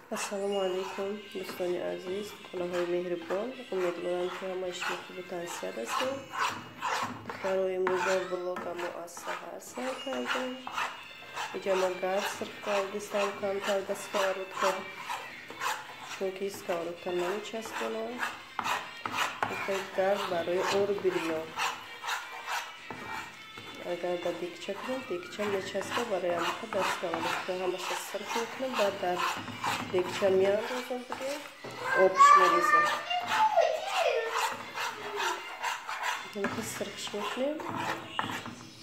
Ассалому алайкум, дӯстони азиз, хонаҳои меҳрибон. Умедворам, ки ҳамаи шумо хубу тансиҳат ҳастед. Духтаро, имрӯза влогамо аз саҳар сар кардем. Иҷа ма гард сирх кардистам камтар да сковородка, чунки сковородка намечаспонам. Гард барои ор бирён. Агар дар дегча кунам, дегча мечаспа, барои ҳамака дар сковородка ҳамаша сирх мекунам, баъд дар дегча меандозам, бигем, обш мерезам. Ҳамака сирхш мекунем,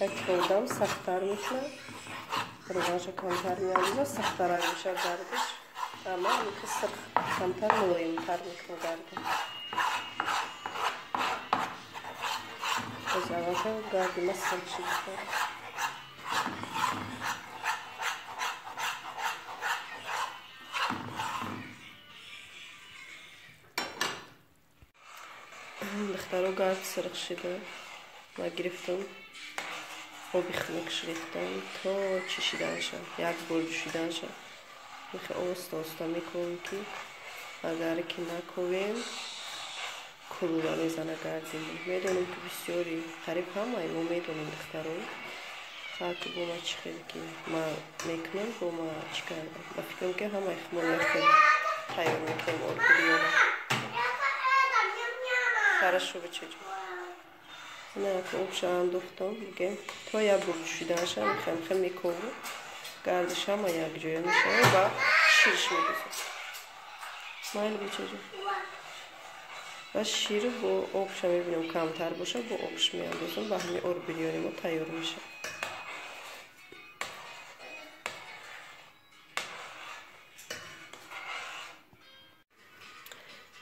як одам сахттар мекунам, рӯғанша камтар меандозам, сахттарак мешавад гардиш. Аммо ҳамака сирх камтар мулоимтар мекунам гарда. Боз аввалка гарди ма сирх шуд. Духтаро, гард сирх шида. Ма гирифтам, оби хунукш рехтам то чишиданша, як бор ҷӯшиданша. Мехе оста оста мекунем, ки агар ки наковем, кулула мезана гардимон. Медонем, ки бисёри, қариб ҳамаи мо медонем, духтаро. Хак бо ма чӣ хеле ки ма мекунем, бо ма чӣ кардам. Ба фикрам, ки ҳамаи мо мехел тайёр мекунем орбирёна. Хорошо, бачаҷон. Ина обша андохтам, бигем, то як бор ҷӯшиданша мехем мековам. Гардиш ҳама якҷоя мешавад ва ширш медозам. Майли, бачаҷон. Ва шир бо обша мебинам, камтар бошад, бо обш меандозам, ба ҳамин ор бирёни мо тайёр мешавад.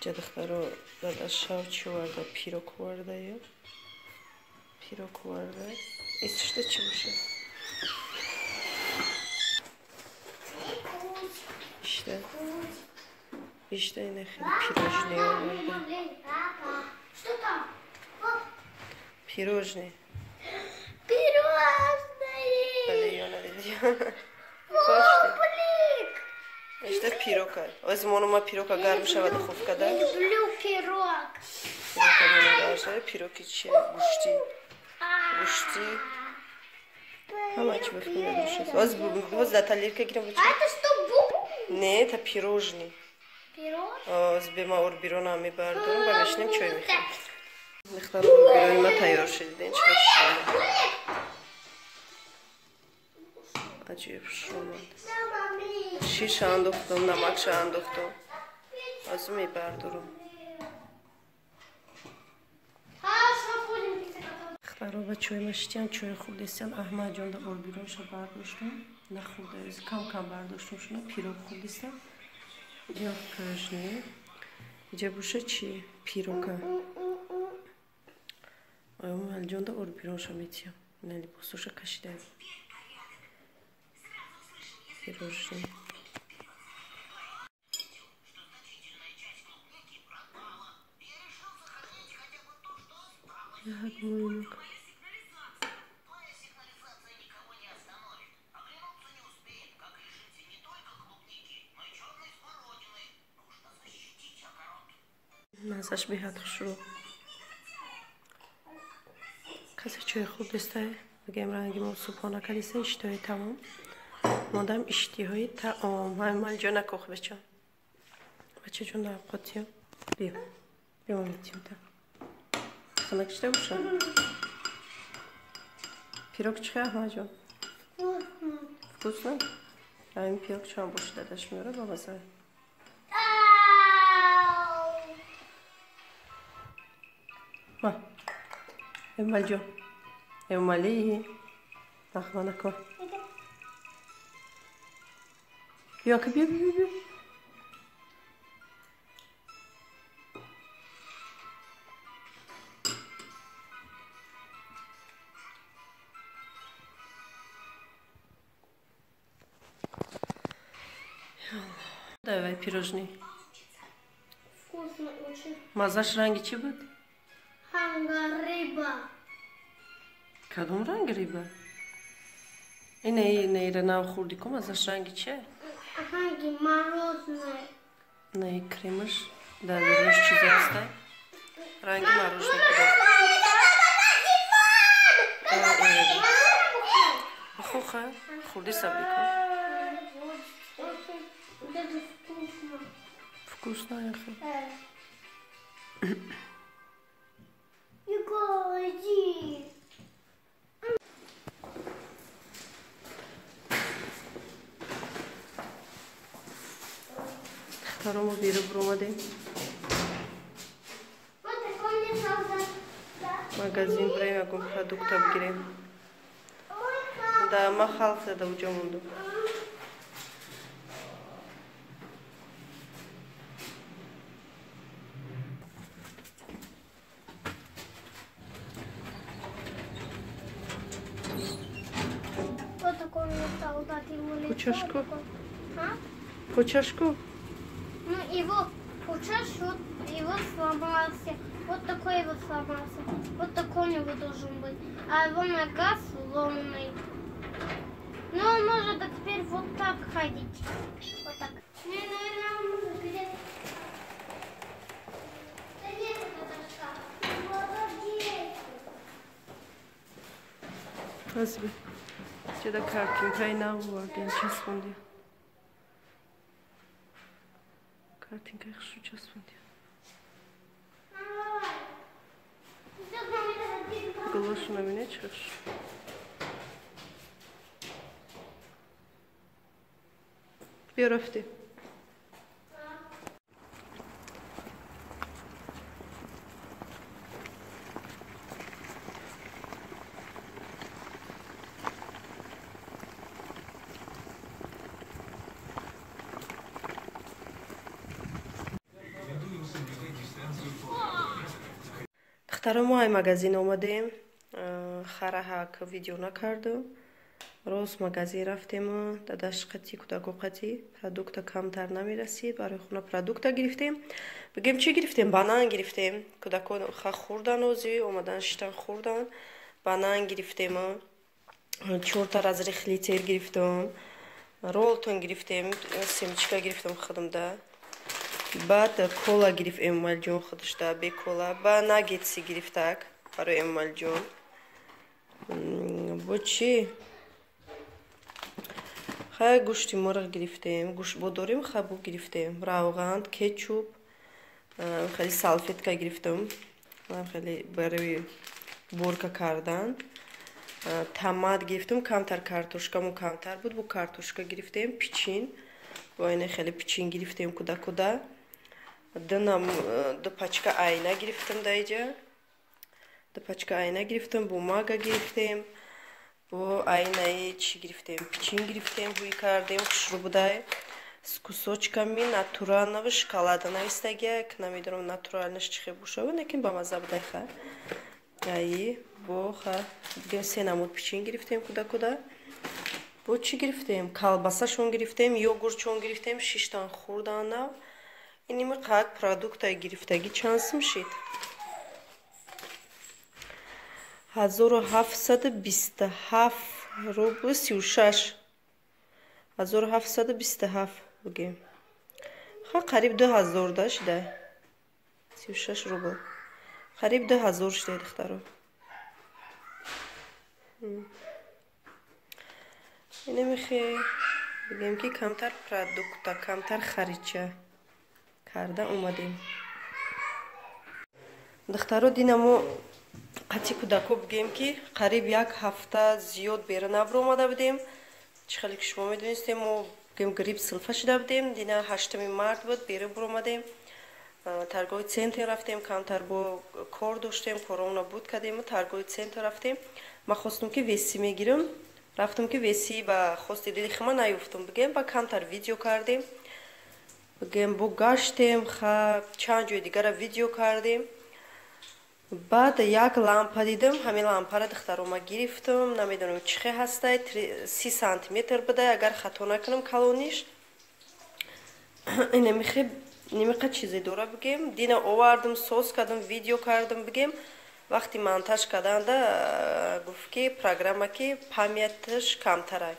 Ҷа, духтаро, дада шав чӣ оварда? Пирог овардаю. Пирог оварда. Исшда чӣ бошад? Ишта. Ишта ина хеле пирожные оварда. Пирожные. Пирожные! Бале, ёна дидӣ. Ишта пирока. Оз монума пирока гарм шава духовка да. Люблю пирог. Пирока мона гарм шава, пироки чи? Гӯшти. Гӯшти. Ҳама чӣ бификр медошт. Оз боз да тарелка гирам бача. А это что, буквы? Не, это пирожные. Пирог? Оз бема ор бирона мебардорам ва мешинем чой мехӯрем. Духтаро, бирони ма тайёр шуд. Дидин, чӣ хушрӯ. Аҷиб хушрӯ омад. Ширша андохтам, намакша андохтам. Аз мебардорам. Духтаро, ба чой машитиян, чой хӯрдестиян. Аҳмадҷон да орбиронша бардоштам. Нахӯрда, кам кам бардоштам шуна, пирог хӯрдестам. Иҷа пирожные. Иҷа боша чи? Пирока. Алиҷон да орбиронша метиям. Ина либосоша кашидаем. Пирожные. Як моймак. Мазаш беҳад хушрӯ. Касе чой хӯрдестай, бигем, ранги мо субҳона кардиста, иштиҳои тамом. Модам иштиҳои таом. Ҳай, Малиҷон, накох, бача. Бачаҷон, да қотиё. Биё. Биё, метиём та. Хунак шида боша? Пирог чӣ хел, Аҳмадҷон? Вкусно? Ҳамин пирог чанд боши дадаш меора ба маза. Ма. Эмомалиҷон. Эмомалӣ. Нахма нако. Биё, ака, биё, биё, биё. Давай пирожные. Вкусно очень. Мазаш ранги чӣ буд? Ранга рыба. Кадом ранги рыба? Ина ира нав хӯрдӣ ку, мазаш ранги чия? Ранги мороженое. На и кремаш. Да, вернешь чиза. Ранги мороженое. Бухуха, хурди саблика. Вкусно, яхе. Второму беру бромады. Магазин время продуктов гирем. Да, махалса да уҷо монду. Вот такой у меня солдат, его лицо. Кучашку? А? Кучашку? Ну, его кучаш, вот его сломался. Вот такой его сломался. Вот такой у него должен быть. А его нога сломанный. Ну, он может теперь вот так ходить. Вот так. Не, наверное, он может где-то. Да нет, это шкаф. Молодец. Спасибо. Что-то картинка на уварден часпонди. Картинка хорошо часпонди. Голосу на меня чеш. Биё рафтӣ. Духтаро, мо ай магазин омадем. Хараҳак видео накардум. Рост магазин рафтему, дадаш қати, кӯдако қати, продукта камтар намерасид, барои хона продукта гирифтем. Бигем, чӣ гирифтем? Банан гирифтем. Кӯдако ха хӯрдан ози, омадан шиштан хӯрдан. Банан гирифтему, чорта разрыхлитель гирифтум, Ролтон гирифтем, семечка гирифтум худамда. Баъд кола гирифт Эмомалиҷон худашда, бе кола. Ба наггетси гирифтак барои Эмомалиҷон. Бо чӣ? Хай гӯшти мурғ гирифтем, гӯшт бо дорем, хабу гирифтем, равған, кетчуп, хеле салфетка гирифтам, хеле барои борка кардан. Томат гирифтам, камтар картошкамо камтар буд, бо картошка гирифтем, пичин, бо ина хеле пичин гирифтем куда-куда. Ду пачка айна гирифтам даиҷа. Ду пачка айна гирифтам, бумага гирифтем. Бо айнаи чӣ гирифтем? Пичин гирифтем, ҳуй кардем, хушрӯ будай. С кусочками натурального шоколада навистагия, намедонам натуральныш чӣ хел бошава, лекин бамаза будай ха. Аи, бо ха, бигем се намуд пичин гирифтем куда-куда. Бо чӣ гирифтем? Колбасашон гирифтем, йогуртшон гирифтем, шиштан хӯрдан нав. Иними қак продуктай гирифтагӣ чанд сум шид? 1727 рубл 36. 1727 бигем. Ха қариб 2000 да шида. 36 рубл. Қариб 2000 шида, духтаро. Инамихе бигем ки камтар продукта, камтар харидча карда омадем. Духтаро, динамо қати кӯдако бигем ки қариб як ҳафта зиёд бера набиромада будем. Чӣ хеле ки шумо медонистем, мо бигем грипп силфа шида будем. Дина 8 март буд, бера биромадем. Торговый центр рафтем, камтар бо кор доштем, коромона буд кардем, торговый центр рафтем. Ман хостум ки весы мегирам. Рафтам ки весы ба хости дили хима наёфтум, бигем, ба камтар видео кардем. Бигем бо гаштем, ха чанд ҷои дигара видео кардем. Баъд як лампа дидам, ҳамин лампаро духтаро ма гирифтам, намедонам чӣ хел ҳастай, 30 сантиметр будай, агар хато накунам калониш. Инамихе нимиқа чизе дора бигем. Дина овардам, соз кардам, видео кардам бигем. Вақти монтаж карданда гуфт ки программа ки памяташ камтарай.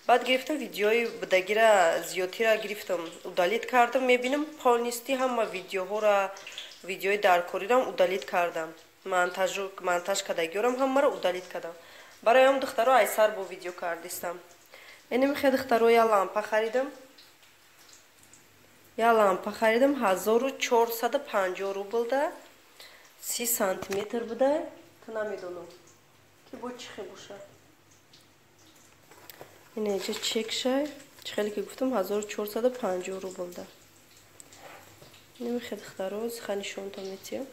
Баъд гирифтам видеои будагира зиёдтира гирифтам, удалить кардам, мебинам полностью ҳама видеоҳоро, видеои даркорирам удалить кардам. Монтаж кардагиёрам ҳамаро удалить кардам. Барои ҳам духтаро айсар бо видео кардистам. Инамихе духтаро я лампа харидам. Я лампа харидам 1450 рубл да 30 сантиметр буда. Ту намедонам ки бо чӣ хел боша. Инаҷа чекшай, чӣ хеле ки гуфтам 1450 рубл да. Инамихе духтаро зиха нишонтон метиҳам.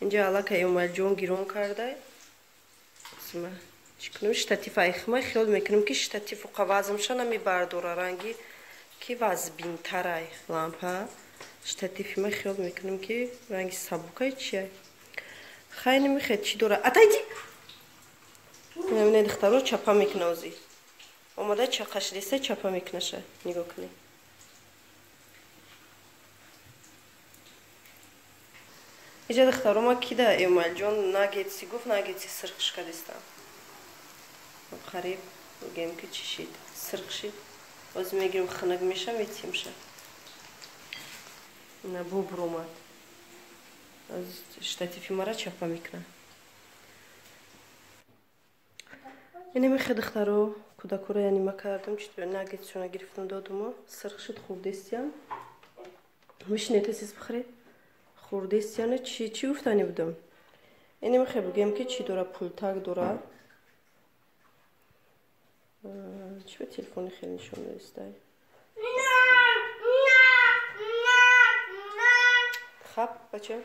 Инҷа аллакай Эмомалиҷон гирон кардай. Сима чӣ кунам, штатив айхма хиёл мекунам ки штативу қавазмша намебардора, ранги ки вазбинтарай лампа. Штатифи ма хиёл мекунам ки ранги сабукай чиай. Хай намехед чӣ дора. Атайди! Инамина духтаро чапа мекуна ози. Омада чақашидеста чапа мекунаша. Нигоҳ кунед. Иҷа духтаро ма кида Эмомалиҷон нагетси гуфт, нагетси сирхш кардистам. Хариб гем ки чӣ шид, сирх шид. Ози мегирим хунук меша, метиҳимша. Ина бубр омад. Аз штатифи мара чапа мекуна. Инамихе духтаро кӯдакоро янима кардам, чи нагетсшона гирифтам додумо. Сирх шид, хурдестиям. Мишинед сиз бихӯред. Хурдестияна чӣ гуфтани будам? Инамихе бигем ки чӣ дора, пултак дора. Чӣ ба телефони хеле нишон додистай? Хаб, бача.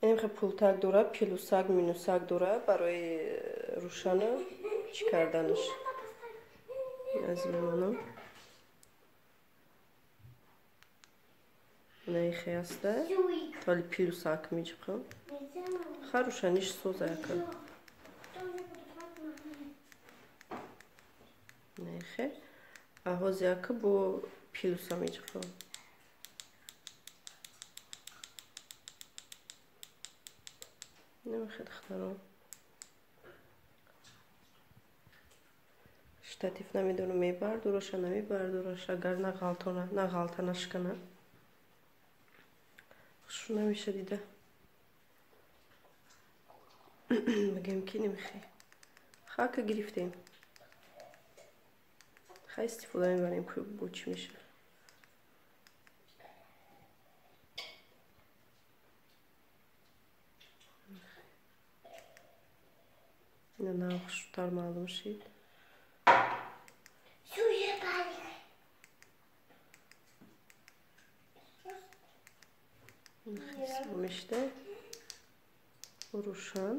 Инамихе пултак дора, плюсак, минусак дора барои рӯшана чӣ карданаш. Аз мемонам. Наихе аста. Толи плюсак меҷиқам. Ха рӯшаниш соза яка. Наихе. Аҳоз яка бо плюса меҷиқам. Намехе духтаро. Штатив намедонам мебардораша, намебардораша, агар нағалтона, нағалта нашкана. Хушу намеша дида. Бигем ки намехе. Хака гирифтем. Хай истифода мебарем, ки бо чӣ меша. Ина на хушутар маълум шид. Мешта рӯшан.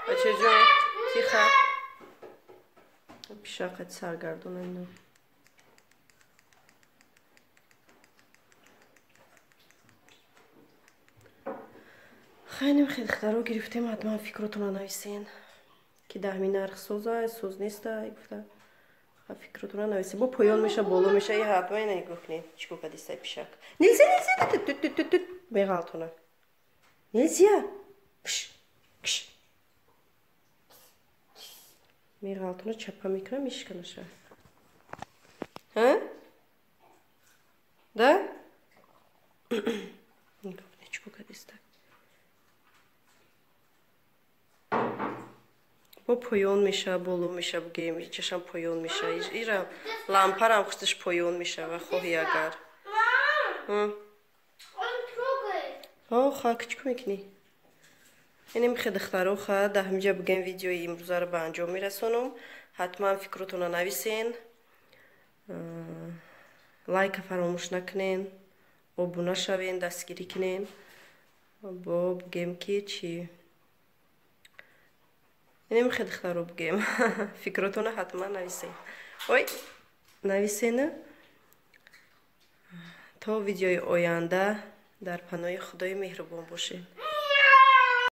Бачаҷон, тихо. Пишақат саргардона ино. Хайнем хел духтаро гирифтем, ҳатман фикротонро нависен ки даҳми нарх соза, соз неста, гуфта. Фикротонро нависен. Бо поён меша, боло меша, и ҳатман ина нигоҳ кунед. Чӣ кор кардистай пишак? Нельзя, нельзя, тут меғалтона. Нельзя. Кш, кш. Меғалтона чапа мекуна, мешиканаша. Ҳа? Да? Нигоҳ кунед, чӣ кор кардистай. Бо поён меша, боло меша, бигем, чашам поён меша. Ира лампарам худаш поён мешава, хоҳӣ агар. Ха, чӣ кор мекунӣ? Инамихе духтаро, ха, дар ҳаминҷа бигем видеои имрӯзаро ба анҷом мерасонам. Ҳатман фикротонро нависен. Лайка фаромӯш накунен, обуна шавен, дастгирӣ кунен. Бо бигем ки чӣ Инамихе духтаро бигем. Фикротонро ҳатман нависен. Ой, нависена. То видеои оянда дар паноҳи Худои меҳрубон бошед.